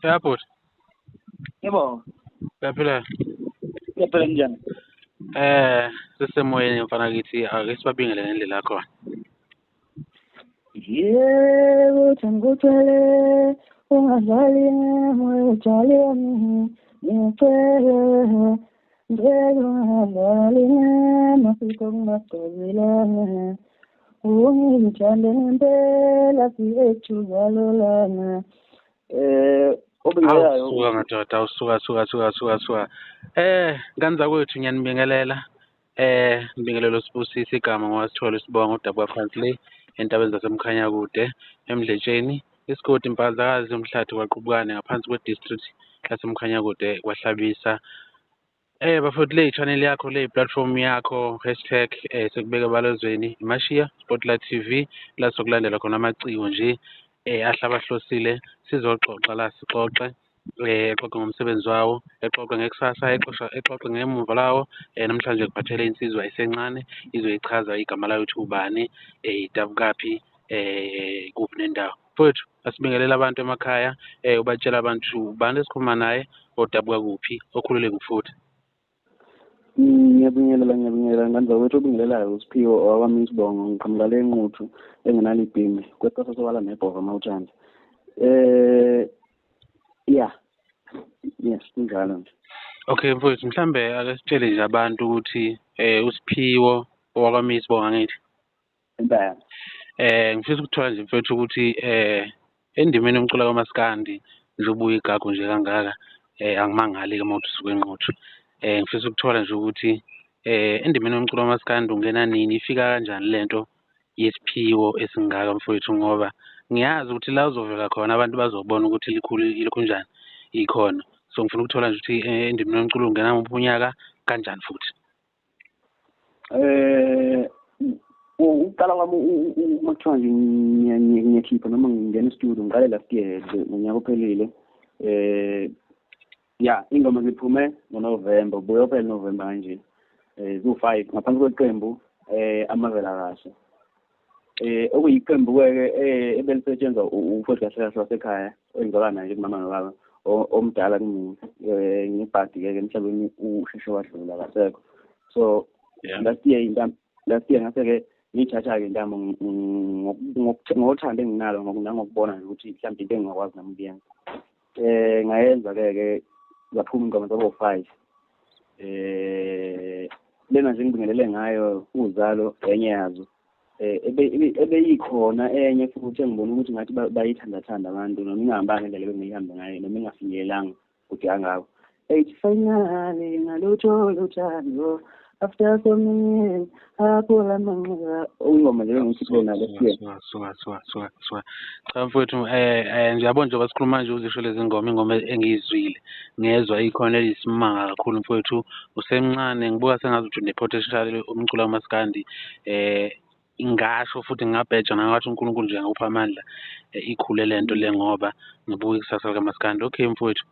Airport. Yebo. Uyaphila? Ngiyaphila, njani? Sisemoyeni mfana kithi, ake sibabingele ngendlela yakhona. Yebo, ngikucele ungadlali ngejali yami, ngicele ngicela ungadlali masiko kungaxolelana, ungithande ngempela siyethuzalolana. Obingelayo. Awusuka madoda, awusuka suka suka suka suka. Ngane zakwethu, ngiyanibingelela. Ngibingelele Sibusise igama ngoWasithole isibongo, udabuka phansi le entabeni zaseMkhanyakude, eMdletsheni, isigodi Impazakazi, umhlathi kwaQubukane, ngaphansi kwe-district yaseMkhanyakude kwaHlabisa. Bafowethu, le channel yakho, le platform yakho, hashtag sekubeka ebalazweni, Mashiya Spotlight TV, la sokulandela khona amaciko nje ahlabahlosile, sizoxoxa la, sixoxe, exoxe ngomsebenzi wawo, exoxe ngekusasa, exoxe ngemuva lawo. Namhlanje ngiphathele insizwa esencane, izoyichaza igama layo ukuthi ubani, idabukaphi, kuphi nendawo. Mfowethu, asibingelele abantu emakhaya, ubatshela abantu ubani esikhuluma naye, odabuka kuphi, okhulele kuphi futhi. Ngiyabingelela, ngiyabingelela ngane zakwethu. Obingelelayo uSiphiwo owami isibongo, ngiqhamuka le eNquthu engenalo ibhimi kweqasa sobala nebhova mawuthanda. Yeah, yes, kunjalo nje. Okay mfowethu, mhlambe ake sitshele nje abantu ukuthi uSiphiwo owakwami isibongo, angithi? Impela. Ngifisa ukuthola nje mfowethu ukuthi endimeni yomculo kaMaskandi nje ubuye igagu nje kangaka, angimangali-ke uma uthi usuke eNquthu. Ngifisa ukuthola nje ukuthi endimeni yomculo kaMaskandi ungena nini, ifika kanjani lento yesiphiwo esingaka mfowethu, ngoba ngiyazi ukuthi la uzovela khona abantu bazobona ukuthi likhulu likhunjani ikhono. So ngifuna ukuthola nje ukuthi endimeni yomculo ungena muphi unyaka, kanjani futhi. Ukuqala kwami, uma kuthiwa nje ngiyakhipha noma ngingena e-studio, ngiqale last year ngonyaka ophelile. Ya, ingoma ziphume ngoNovember, buye ophela November kanje. Ziwu-5 ngaphansi kweqembu Amavela Kahle. Okuyiqembu-ke ebelisetshenzwa umfowethu kahle kahle wasekhaya engizalwa naye kumama nobaba, omdala kumina. Ngebhadi-ke emhlabeni usheshe wadlula, akasekho. So last year intambo, last year ngase-ke ngiyithatha-ke intambo ngothando enginalo nangokubona nje ukuthi mhlawumbe into engingakwazi nami ukuyenza. Ngayenza-ke ke zaphuma ingoma zabo 5. Lena nje ngibingelele ngayo uzalo enye yazo. Ebeyikhona enye futhi engibona ukuthi ngathi bayithandathanda abantu, noma ingahambanga ngendlela ebengiyihambe ngayo, noma ingafinyelelanga kude kangako. Ethi finally ngaluthola uthando after so many years, aphola amanxeba. Ingoma nje engiyikhiphe nalo Suka, suka, suka, suka, suka, suka. Cha mfowethu, ngiyabona njengoba sikhuluma nje uzisho lezi ngoma, ingoma engiyizwile ngezwa ikhono eliyisimanga kakhulu mfowethu. Usemncane, ngibuka sengazuthi une-potential umculo kaMaskandi. Ngasho futhi ngingabheja ngathi uNkulunkulu nje angakupha amandla, ikhule lento le, ngoba ngibuka ikusasa likaMaskandi. Okay mfowethu.